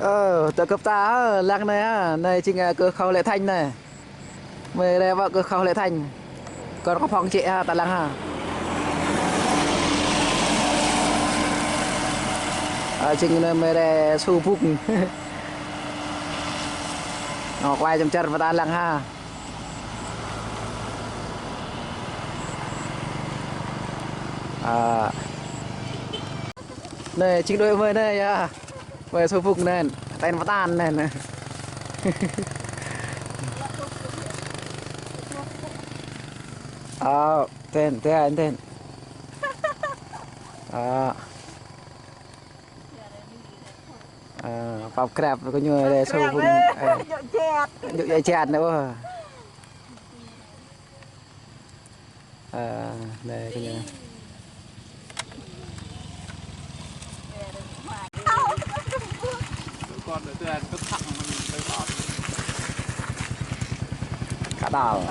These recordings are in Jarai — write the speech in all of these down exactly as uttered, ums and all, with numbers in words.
Ơ, tơ kơp ta, ơ, lăng anai ha, anai jing, ơ, kơ khâu Lĕ Thanh anai. Mơi rai wơ̆t kơ khâu Lĕ Thanh. Kơ kơ phong čĕ ha, ta lăng ha. Ơ, jing anai mơi rai su bung. Ngŏ kuai čăm čar mơta lăng ha. Ơ. Anai, jing đuaĭ mơi anai yơh. Mơi su bung anai, ten pơtan anai. Ơ, ten, ten, ten. Ơ. Ơ, pap krap kơ ñu rai su bung, ơ. Djơ̆ jat. Djơ̆ jat anai, ơ. Ơ, anai kơ ñu. Kơ đao.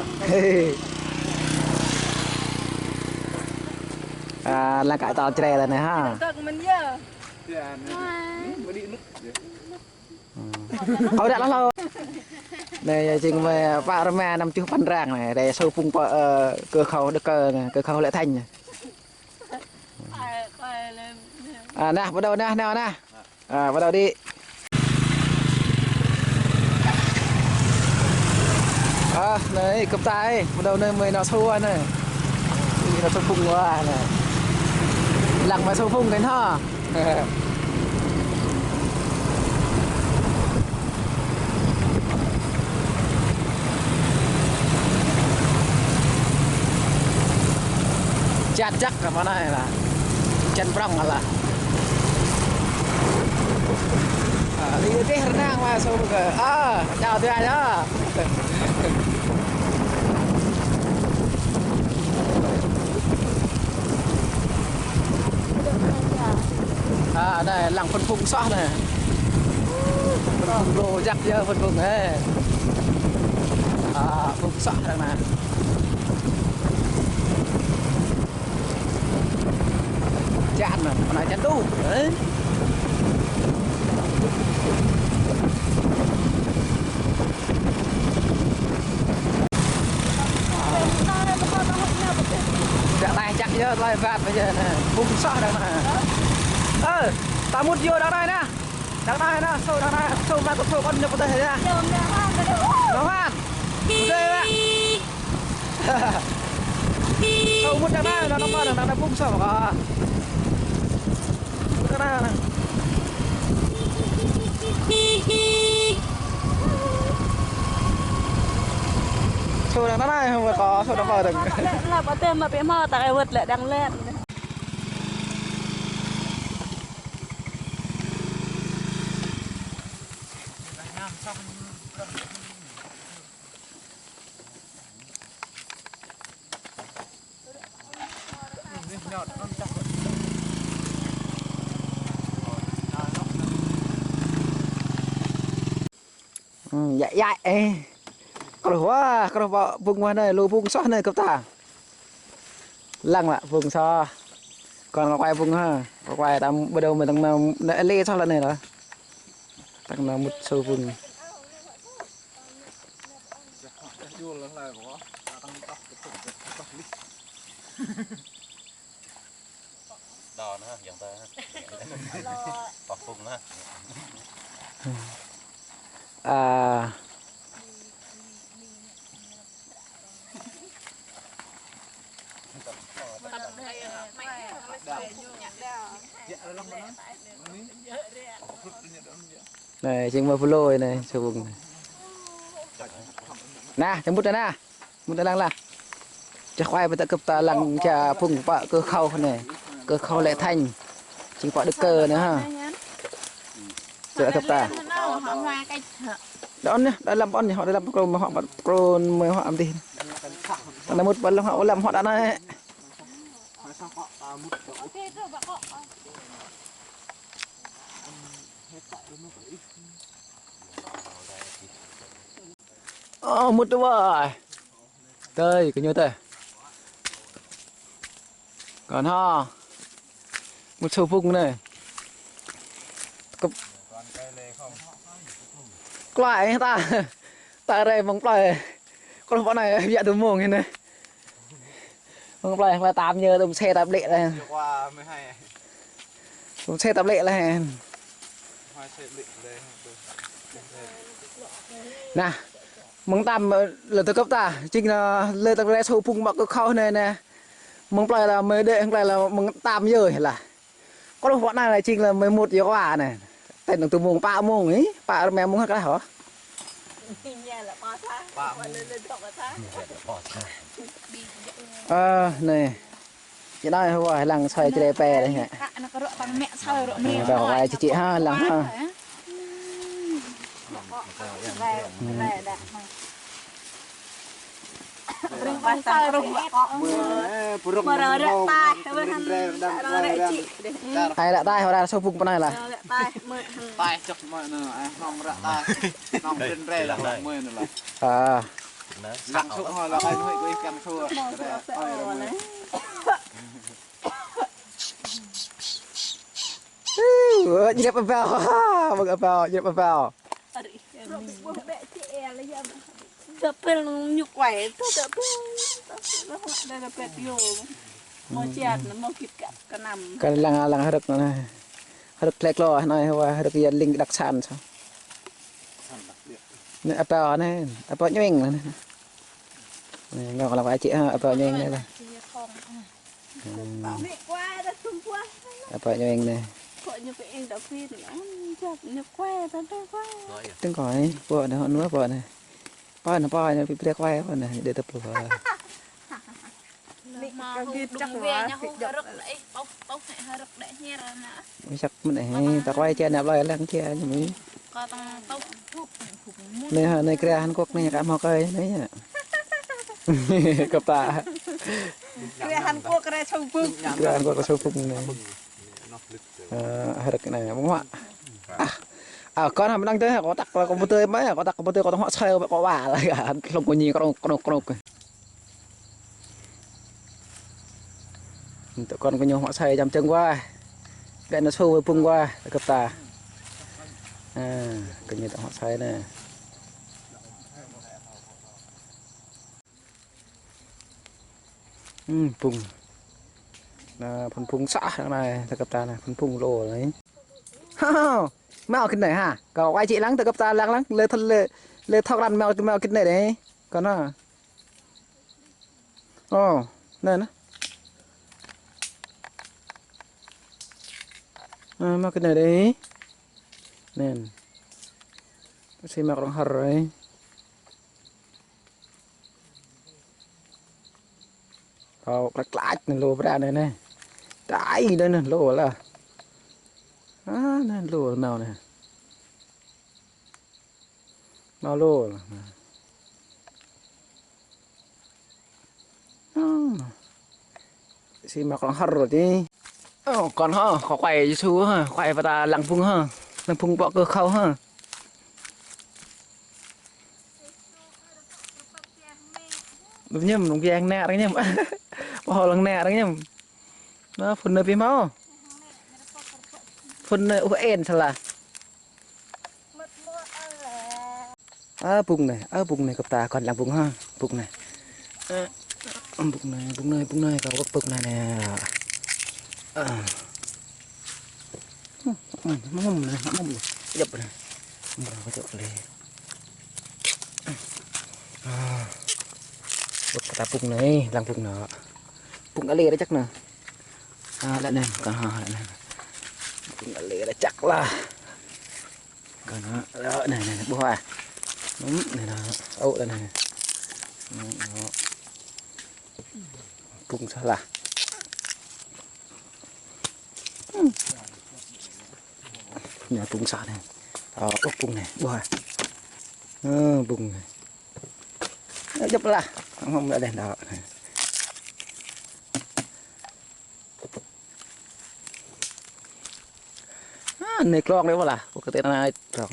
Ơ, lăng kơ đao čre lăng anai ha. Ơ, đă lăng hlâo. Anai, jing mơi pă rơma năm čuh păn arăng anai, rai su bung pơ, ơ, kơ khâu Đức Cơ anai, kơ khâu Lĕ Thanh anai. Ơ, anai, bắt đầu anai, anai, anai. Ơ, bắt đầu đi. Ơ, anai, kơp ta, bắt đầu anai mơi nao su anai. Anai nao su bung wa anai. Lăng mơi su bung kơ ha. Jat jăk kơ mơ̆ng anai lah. Jăn prŏng lah. Ơ, đi, đi, rơnang mă su kơ. Ơ, chào tui ai yơh. Ơ, anai lăng phŭn phung soh anai. Phŭn phung lô jăk yơh phŭn phung ơ. Ơ, phung soh anai. Čan anai, anai čan đu. Ơ. Dă anai čăk yơh, tơlơi ƀat yơh anai. Phung soh dă anai. Ơ, ta mŭt yơh dă anai anai. Dă anai anai, su dă anai, su mă kơ su kăn ñu pơtĕh yơh. Nô Hoan. Pơtĕh yơh. Ơ, mŭt dă anai, dă anai, dă anai, phung soh kơ. Mŭt dă anai, anai. Su dă anai, hơmâo kơ, su dă anai. Lăp, lăp, lăp, lăp, lăp, lăp, lăp, lăp, lăp. Ư, djă̱ djă̱ ê. Kruh wa, kruh pơ phung wa anai, lu phung soh anai kơp ta. Lăng lah phung soh. Kơ ngŏ kuai phung ha. Ngŏ kuai tam ƀu dŏ mơ̆ tăng nao, nao lĕ soh lah anai lah. Tăng nao mŭt su phung. Đo na, yang ta. Pơh phung na. À. Anai, jing mă pơlô anai, su phung anai. Nah, čăm mŭt anai. Mŭt lăng lah. Čơh kuai pơtă kơp ta lăng ča phung pă kơ khâu anai. Kơ khâu Lĕ Thanh. Jing pă Đức Cơ anai ha. Pơtă kơp ta. Đon anai, đon lăm ƀôn anai, hŏ đon lăm pơkrôn, hŏ pơkrôn, mơi hŏ amdih. Tăng nao mŭt ƀôn lăm hŏ, lăm hŏ đa anai. Ơ, mŭt tơ wa. Tơi, kơ ñu tơi. Kơ ha. Mŭt su phung anai. Kơp. Klai ta. Ta rai mơ̆ng plơi. Kơ lu pơ anai biă tơmông anai. Mơ̆ng plơi, plơi tam jơ tơm xe ta blĕ lah. Tơm xe ta blĕ lah. Nah, mơ̆ng tam lơ tơkơp ta, jing lơ ta rai sô phung mă kơ khâu anai nè. Mơ̆ng plơi lah, mơ̆ng đĕ, mơ̆ng plơi lah, mơ̆ng tam jơ lah. Kơ lu pơ anai lah jing lah mười một giờ qua anai. Tơl nŏng tơmông, pă mông ih, pă rơma mông hă klah hŏ. Ơ, anai. Čơđai hua lăng soi čơđai pĕ lah hă. Anai, kơ rŏk tang mĕ soi rŏk mĕ. Anai, rŏk wai čĭ čĭ ha, lăng ha. Ai ră taih, hơra sô phung pơ anai lah. Ơ. Ơ, jrep abao. Bơ̆ng abao, jrep abao. Arih. Rŏk ƀuh bĕ čê e lĕ yơh. Dapel ñu kuai, dapel. Dapel, dapel yo. Mơ̆ čat, mơ̆ kit kăt kơnăm. Kăn lăng, lăng hơrơ̆k anai. Hơrơ̆k tlĕk lo anai, wa hơrơ̆k ia ling đăk san sa. Anai abao anai, abao ñueng anai. Anai, ngŏ lăng wa čê ha, abao ñueng anai lah. Abao ñueng anai. Tơ̆ng kơi, pơ anai, pơ anai. Pơ anai, pơ anai, pơ anai, pơ anai, đe tơpluh. Ui, săk mơ̆n ih, ta kuai čê ană plơi lăng čê ñu mơ̆n. Anai ha, anai kra Hàn Quốc anai, ka hmâo kơi anai yơh. Kơp ta. Kra Hàn Quốc, kra sông Pưng. Kra Hàn Quốc, kra sông Pưng anai. Ơ, hơrơ̆k anai, ƀơ̆ng huă. Ah. Ah, kơ anai mơnăng tơ̆, kơ tăk kơ pơtơi mă, kơ tăk kơ pơtơi, kơ tŏng huă sai, kơ wa lah, kơ hlŏng kơ ñi, krŏk, krŏk, krŏk. Tơ̆ kơ ñu huă sai jăm čơ̆ng wa. Gơ̆ nao sô wai phung wa, tơkơp ta. Ah, kơ ñu tŏng huă sai anai. Ưm, phung. Anai, phung phung sah anai, tơkơp ta anai, phung phung lô anai. Ha, ha, hmâo kơ anai ha. Kơ wa čĭ lăng, tơkơp ta lăng lăng, lĕ thŏk lĕ, lĕ thŏk lăng hmâo, hmâo kơ anai dêh. Kơ anai. Ơ, anai anai. Anai, hmâo kơ anai dêh. Anai. Sĭ mă krŏng hơr anai. Ơ, klăč klăč anai lô bra anai anai. Dai anai anai lô lah. Ah, anai lô hmâo anai. Hmâo lô lah. Ah. Sĭ mă krŏng hơr dih. Ơ, kơ anai ha, kơ kuai Yêsu ha, kuai pơtă lăng phung ha. Lăng phung pŏk kơ khâu ha. Ñăm, nung biang nă arăng ñăm. Pơhol lăng nă arăng ñăm. Anai, phun anai pih hmâo. Phun anai, uh, en salah. Ơ, phung anai, ơ, phung anai, kơp ta kơ anai lăng phung ha, phung anai. Ơ, phung anai, phung anai, phung anai, kơ phung anai anai. Ơ. Ưm, ưm, ưm, anai, ưm, anai. Kơjăp anai. Ưm, kơjăp anai. Ơ. Ơ, kơ ta phung anai, lăng phung anai. Phung alê rơčăk anai. Ơ, lăng anai, kơ ha, lăng anai. Phung alê rơčăk lah. Kơ anai, anai, anai, ƀuh ah. Ưm, anai, anai. Ơ, anai, anai. Ưm, anai. Phung sah lah. Ưm. Anai phung sah anai. Ơ, ơ, phung anai. Ƀuh ah. Ơ, phung anai. Anai, kơjăp lah. Hmâo mơ̆ đeh đă. Ah, anai klŏng anai ƀuh lah. Ƀuh kơ tơnai klŏng.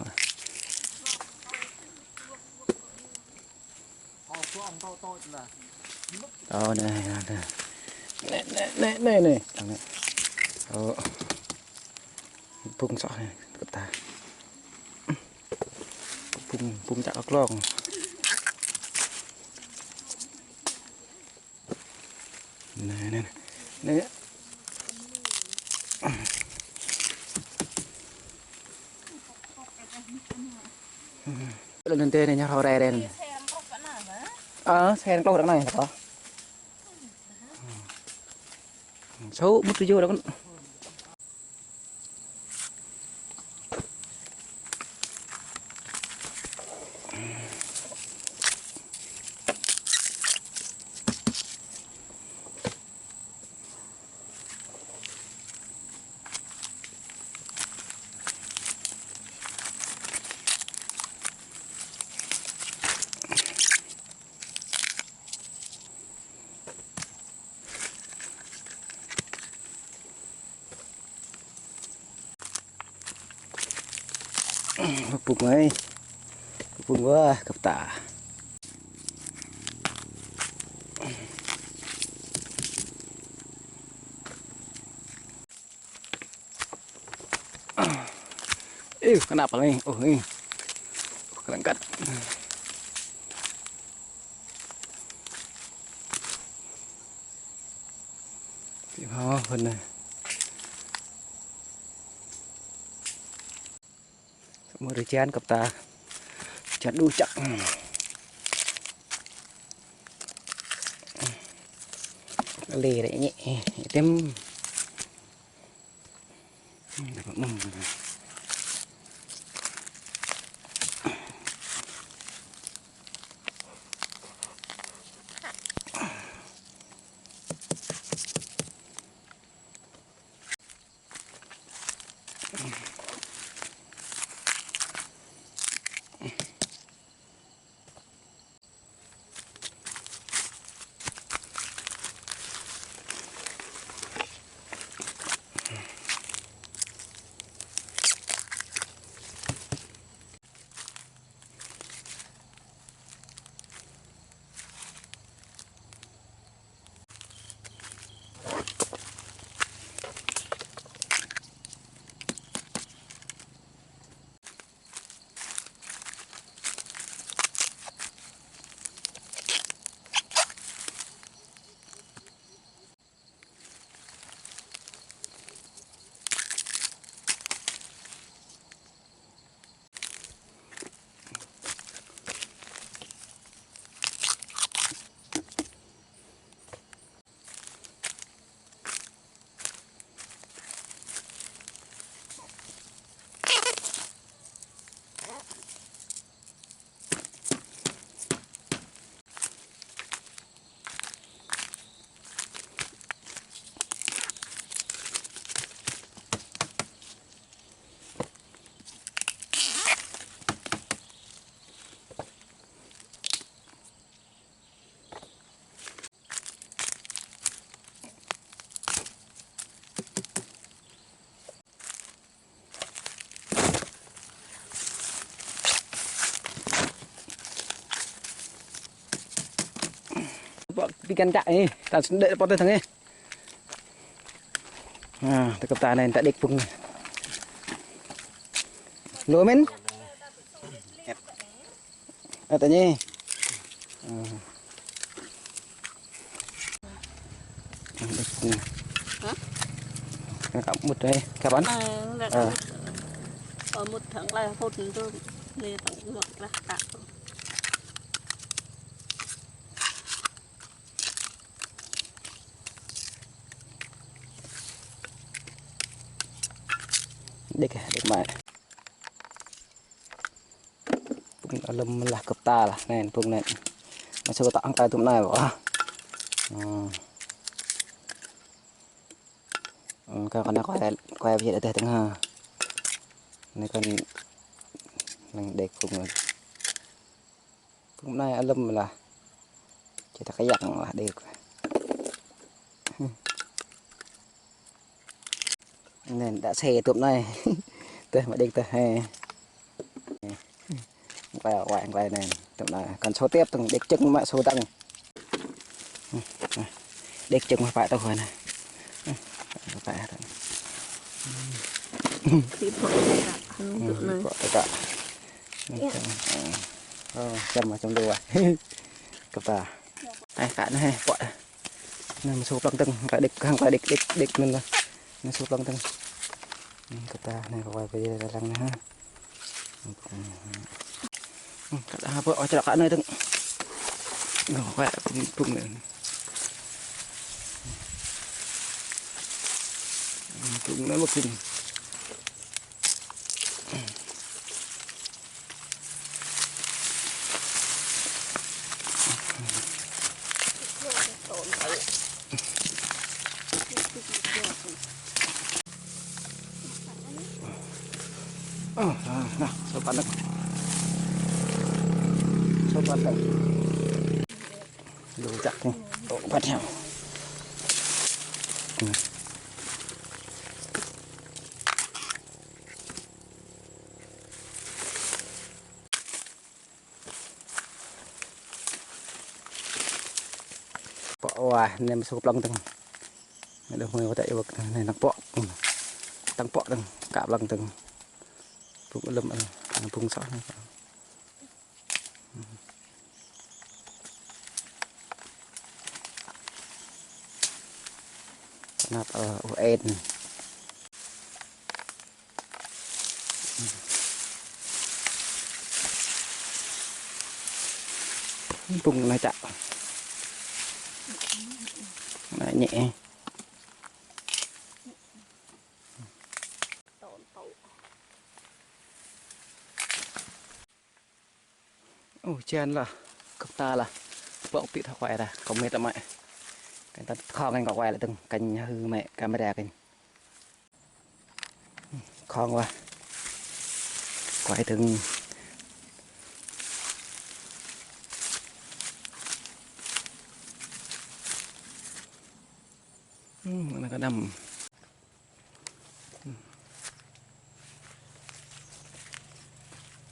Ơ, anai, anai, anai. Anai, anai, anai, anai, anai. Anai. Ơ. Phung sah anai, kơp ta. Pum čă klong. Anai, anai, anai. Lŏn anai anai, ñu rŏ rai rai anai. Ơ, sen klong rŏ anai, lŏn. Sâu mŭt tu jô đa kăn. Pơpŭng ai. Pơpŭng wah, kơpta. Ih, kơnăp lagi. Oh, ih. Oh, kelengkat. Ti hŏ, hŏn anai. Mơ̆ rơjan kơpta. Rơjan đu čăk. Lĕ rĕ ñĕ, ñĕ tim. Pơ̆k ti kăn čă ih, ta sơnđĕ pơtih thang ih. Ha, tơkơp ta anai ta đĕk pŭng anai. Lu mĭn? Ơ, ta ñi. Ơ. Đĕk pŭng. Hă? Kơ mŭt anai, kơ ƀăn? Ơ, lĕ ơ. Ơ, mŭt thang lĕ phŭt tu, anai thang mŭt lĕ kơ. Đĕk, đĕk mă. Pŭng alum lah kơpta lah, anai, pŭng anai. Mă sô tŏ hăng ta tŭm anai ƀơh. Ơ. Ơ, kơ kơ anai kơ ai, kơ ai ƀiă tơ̆ tơnga. Anai kơ anai đĕk pŭng anai. Pŭng anai alum lah. Či ta kơyăng lah đĕk. Anai, đă se tŭm anai. Tơ̆, mă đĕk tơ̆, he. Nglai, nglai, nglai anai. Tŭm anai. Kăn sô tiếp, tơ̆ng đĕk čơ̆ng mă sô dăng. Đĕk čơ̆ng mă pă tơ̆ anai. Pă tơ̆. Pă tơ̆. Ơ, čăm, čăm đu ah. Kơp ta. Ai, kă anai, pŏk. Anai, mă su plăng tơ̆ng, kă đĭk, hăng kă đĭk, đĭk, đĭk anŭn lah. Anai su plăng tơ̆ng. Kơp ta, anai, kơ wai pơyơr lăng anai ha. Kă anai, pŏk, ôh, črŏk kă anai tơ̆ng. Ngŏ, kă pung, pung anai. Pung anai, pung. Ơ, anai, anai, sơ̆ păn đơ̆ng. Sơ̆ păn đơ̆ng. Lu čăk anai. Ơ, păn hiam. Pŏk wah, anai mă su plăng tơ̆ng. Anai đơ̆ mơi wơ̆t iwak, anai năng pŏk. Tăng pŏk tơ̆ng, kă plăng tơ̆ng. Pung alum, anai, pung soh anai. Anăp, ơ, u en. Pung anai čăk. Anai ñĕ. Ơ, čan lah, kơp ta lah. Pŏk pĭ thâo kuai ta, kâo mĕt lăm mă. Kăn ta khŏng kăn kâo kuai lĕ tơ̆ng, kăn hư mĕ camera kăn. Khŏng wah. Kuai tơ̆ng. Hmm, anai kơ đăm.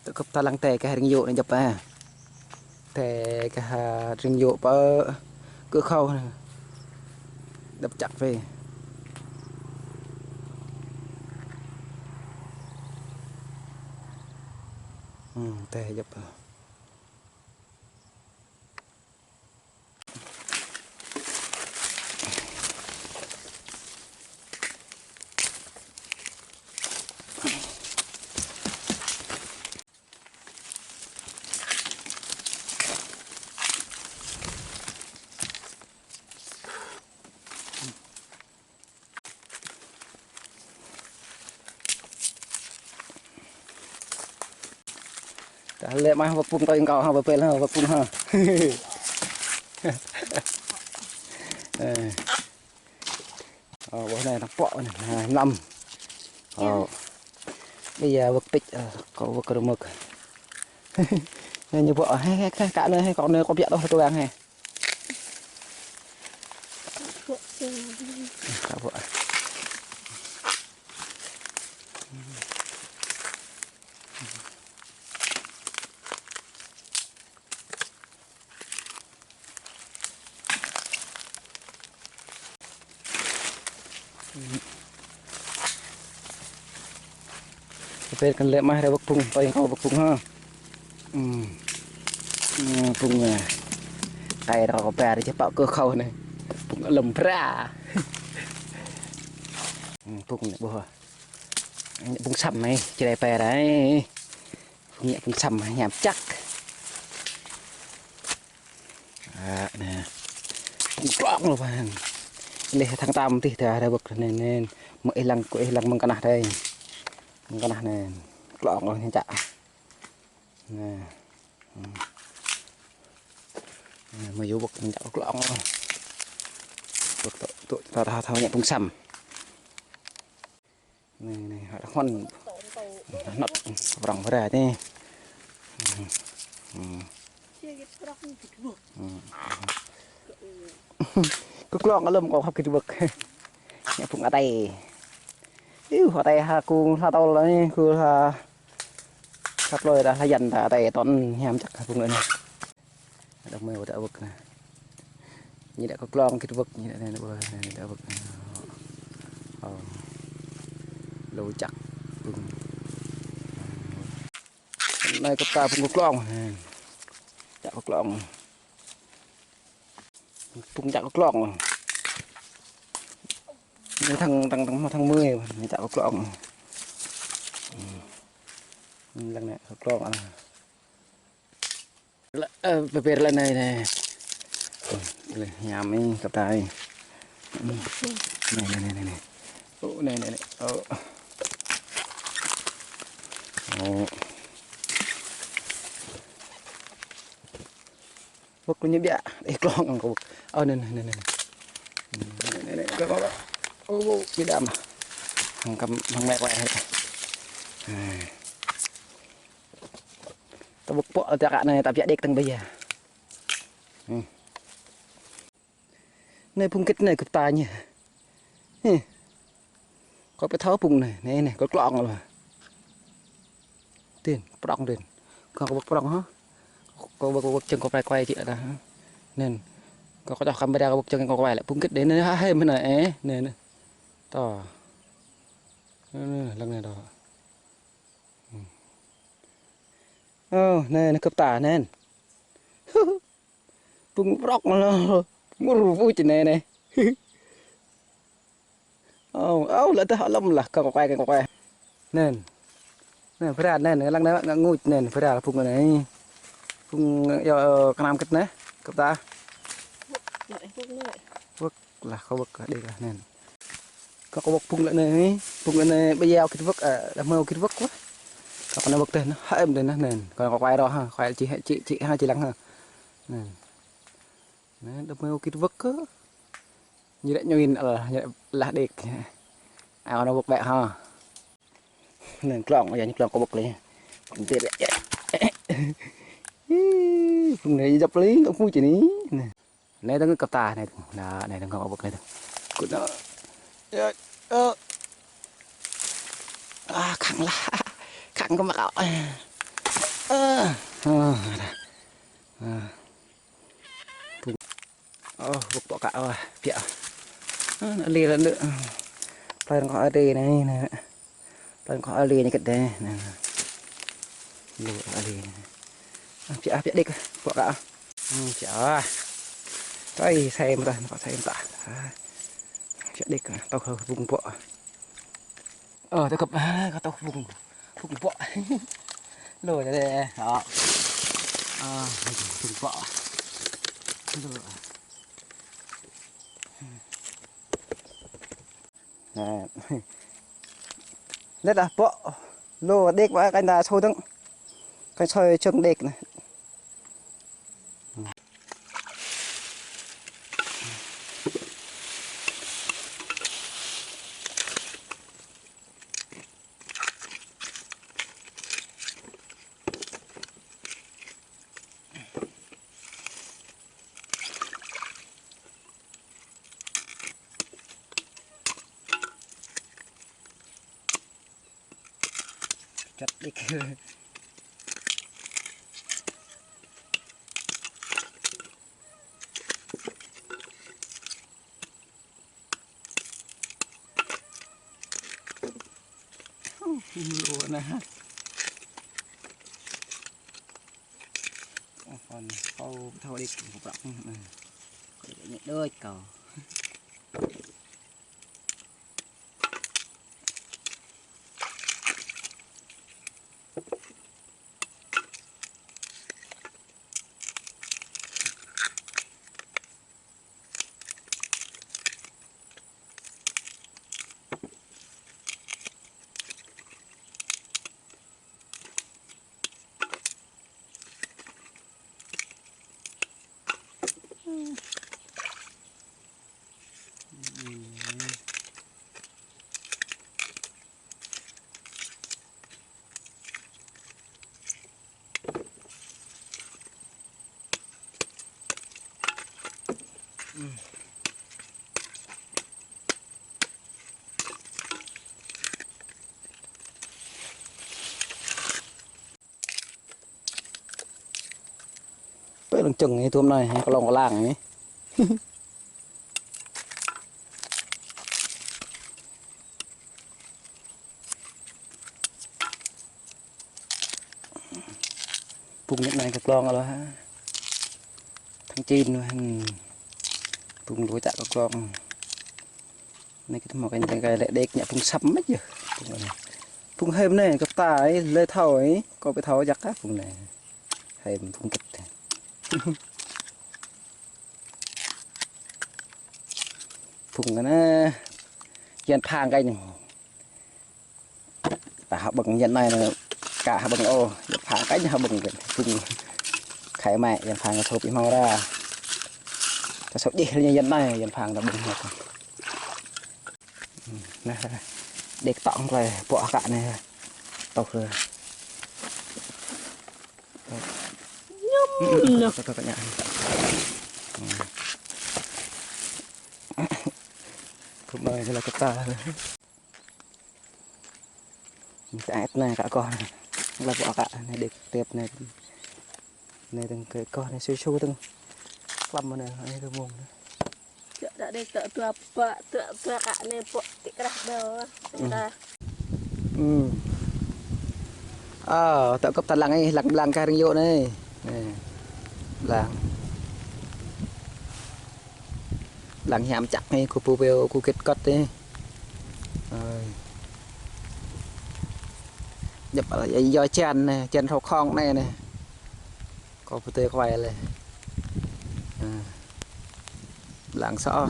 Tơ kơp ta lăng tơ kơ rĭng yŭ anai djŏp ah. Tơ kơ rĭng yŭ pơ kơ khâu anai. Djŏp čăk wĕ. Hmm, tơ djŏp. Tơlơi mah wơ̆k pung tơ̆ng kâo ha, bơpel ha, wơ̆k pung ha. Ơ. Ơ, ƀuh anai, tăng pŏk anai, ha, mlam. Ơ. Ƀiă wơ̆k pĭč, ơ, kâo wơ̆k rơmơ̆k. Anai ñu ƀuh, he, he, he, kă anai, he, kâo anai, kâo biă tŏh tơgang, he. Kâo ƀuh. Pơpel kăn lĕ mah rai wơ̆k pung, tơ̆ng kâo wơ̆k pung ha. Hmm. Hmm, pung, ah. Kai rơkâo pơpel rai čơpă kơ khâu anai. Pung alum bra. Hmm, pung anai ƀuh. Anai pung săm anai, čơrai pơpel rai. Pung anai pung săm hiam čăk. Ah, anai. Pung klŏng lu păn. Leh thăng tam tih ta rai wơ̆k anai anai. Mơ̆ ih lăng, kơ ih lăng mơ̆ng kơnah dih. Mơ̆ng kơnah anai. Klŏng lu hiam čăk. Anai. Hmm. Anai, mơ̆ yua wơ̆k hiam čăk klŏng lu. Wơ̆k tŏ, tŏ, ta, ta, ta, ñĕ pung săm. Anai, anai, hă, hŏn. Anăp, prŏng bra tih. Hmm. Hmm. Kơ klŏng alum kâo khăp kơ wơ̆k. Ñĕ pung atai. Iu, atai ha kơ hla tơl anai, kơ hla, hla plơi dah hla yan dah atai tŏn hiam čăk pung anai. Đơ̆ mơi wơ̆t wơ̆k anai. Ñu đa kơ klŏng kơ wơ̆k, ñu đa anai, anai, anai, wơ̆k anai. Ơ. Lu čăk pung. Anai kơ ta phung kơ klŏng. Čă kơ klŏng. Phung čă kơ klŏng. Anai thăng, thăng, thăng, thăng mười, anai čă kơ klŏng. Lăng anai kơ klŏng. Lĕ, ơ, pơpĕr lĕ anai, anai. Lĕ, ñam ih, kơp ta ih. Anai, anai, anai, anai. Ô, anai, anai, anai. Ô. Ô. Wơ̆k ñu biă. Ih, klŏng kơ wơ̆k. Ô, anai, anai, anai, anai. Anai, anai, anai, klŏng, klŏng. Ô, ô, biă đam. Hăng kăm, hăng mĕ wai. Anai. Ta wơ̆k pŏk ta kă anai ta biă đĕk tơ̆ng ƀai yơh. Hmm. Anai phung kĭt anai kơp ta ñu. Hmm. Kâo ƀu thâo phung anai, anai, anai, kâo klŏng lĕ. Tin, prŏng tin. Kâo wơ̆k prŏng hă. Kâo wơ̆k, wơ̆k čơ̆ng kâo prai kuai čĭ ta hă. Anŭn. Kâo, kâo čoh kamera kâo wơ̆k čơ̆ng kâo kuai lĕ. Phung kĭt anai, anai, hai, hai, anai, eh, anai, anai. Tơ̆. Anai, anai, lăng anai tơ̆. Hmm. Ô, anai, anai kơp ta, anai. Phung prŏk lĕ. Ngur ƀu čơnai anai. Ô, ô, lĕ tơ̆ alum lah, kơ kơ kuai, kơ kơ kuai. Anŭn. Anai, phara anai, lăng anai, ngă nguč anai, phara phung anai. Phung yơh, kơnam kĭt anai, kơp ta. Wơ̆k lah, kâo wơ̆k đĕk lah anai. Kâo, kâo wơ̆k phung lĕ anai, phung lĕ anai ƀu yua kĭt wơ̆k, ơ, đah mơ̆ kĭt wơ̆k wơ̆k. Kâo kơ anai wơ̆k tơ̆ anai, hơ̆m tơ̆ anai, anai. Kâo kơ kuai rŏh hă, kuai čih, čih, čih hă, čih lăng hă. Anai. Anai, đah mơ̆ kĭt wơ̆k kơ. Ñu lĕ ñu in, ơ, ñu lĕ lah đĕk. Ao anai wơ̆k ƀĕ hă. Anai klŏng, yơh ñu klŏng kâo wơ̆k lĕ. Kơp ta ƀĕ. Ih, phung anai djŏp lĕ, kâo phu čih anai. Anai. Anai tơ̆ng kơp ta, anai tơ̆ng. Anai, anai tơ̆ng kâo wơ̆k anai tơ̆ng. Kŭt anai. Yơh, ơ. Ah, khăng lah. Khăng kơ mă kâo. Ơ. Ơ, dah. Ơ. Ơ, wơ̆k pŏk kă, ơ, biă. Ơ, anai lĕ anŭn. Plơi kâo adih anai, anai. Plơi kâo alih ñu kơdih, anai. Lu alih anai. Ah, biă, ah, biă đĕk, pŏk kă. Hmm, biă. Tơi, sem tah, pŏk sem tah. Ah. Biă đĕk, tŏh phung pŏk. Ơ, tơkăp, ah, kơ tŏh phung, phung pŏk. Lu anai, ah. Ah, phung pŏk. Lu. Anai. Lĕ dah pŏk. Lu đĕk ƀă kanh ta sô dơ̆ng. Kanh sô čơ̆ng đĕk anai. Čăt đĕk. Lu anai hă. Ơ, kâo, kâo thâo đĕk, kâo prăk. Kâo đĕk ñu đôč kâo. Pĕ lăng čơ̆ng anai, tơm anai, kơ lŏng kơ lăng anai. Phung ñĕt anai kơ klong alơ ha. Tháng chín anai hăn. Phung lu čă kơ klong. Anai kơ tơmâo kơ anai kơ lĕ đĕk ñă phung săm mĕt yơh. Phung anai. Phung hơm anai kơ ta ai, lĕ thâo ai, kơ ƀu thâo jak kơ phung anai. Hơm phung kĕt. Phung anai. Yan phang kơ anai. Ta hă ƀơ̆ng yan anai anai, ka hă ƀơ̆ng ôh, yan phang kơ anai hă ƀơ̆ng kơ. Phung khai mă, yan phang kơ sôp ih hmâo ra. Kơ sôp djeh yan anai, yan phang ta ƀơ̆ng hă. Anai, đĕk tŏ hăng klai, pŏk hă kơ anai. Tŏ kơ. Ñum, anai. Tŏ, tŏ, tŏ, tŏ, ñă. Phung anai lĕ kơ ta. Tơai anai kơ koh anai. Lăp ƀô̆ kơ anai đĕk tep anai. Anai tơ̆ng kơ koh anai su su tơ̆ng. Klăm anai, anai tơ̆ng mông anai. Čă đa đĕk tŏ dua ƀă, dua ƀă kơ anai ƀô̆ ti krah đô. Ơ, tŏ kơp ta lăng ai, lăng blang kơ rĭng yŏ anai. Anai. Blang. Blang hiam čăk anai, kơ pô peo, kơ kĕt kơt anai. Ơi. Djŏp ală, yua čan anai, čan rơ̆k khŏng anai anai. Kơ pô tê kơ wai lĕ. Ơ. Blang soh.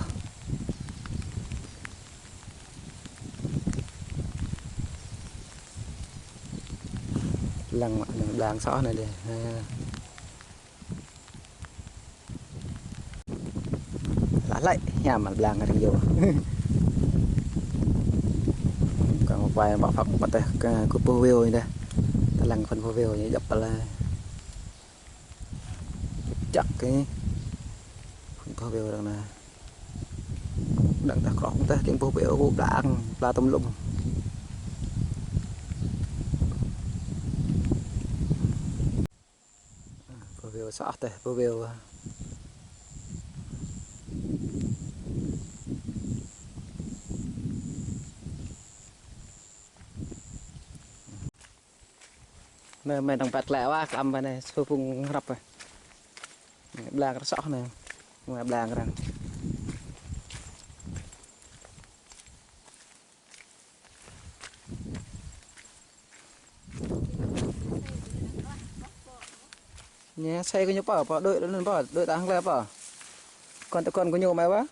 Blang, blang soh anai lĕ. Ơ. Lah lĕ, hiam mă blang rĭng yŏ. Kơ wai ƀă phăp ƀă tơ̆ kơ kơ pô veo anai đah. Ta lăng phun pô veo anai djŏp ală. Čăk kơ. Phun pô veo arăng anai. Đang tah krong tah kiăng pô veo kơ blang, blang tơm lŭm. Pô veo soh tah, pô veo. Anai mơi đang ƀăt klĕ wa, klăm ƀơi anai, su phung hrăp wa. Blang kơ soh anai. Mơi blang kơ arăng. Anai, sai kơ ñu pơ, pơ đuaĭ anŭn pơ, đuaĭ tah hăng klĕ pơ. Kŏn tơ kŏn kơ ñu mơi wa.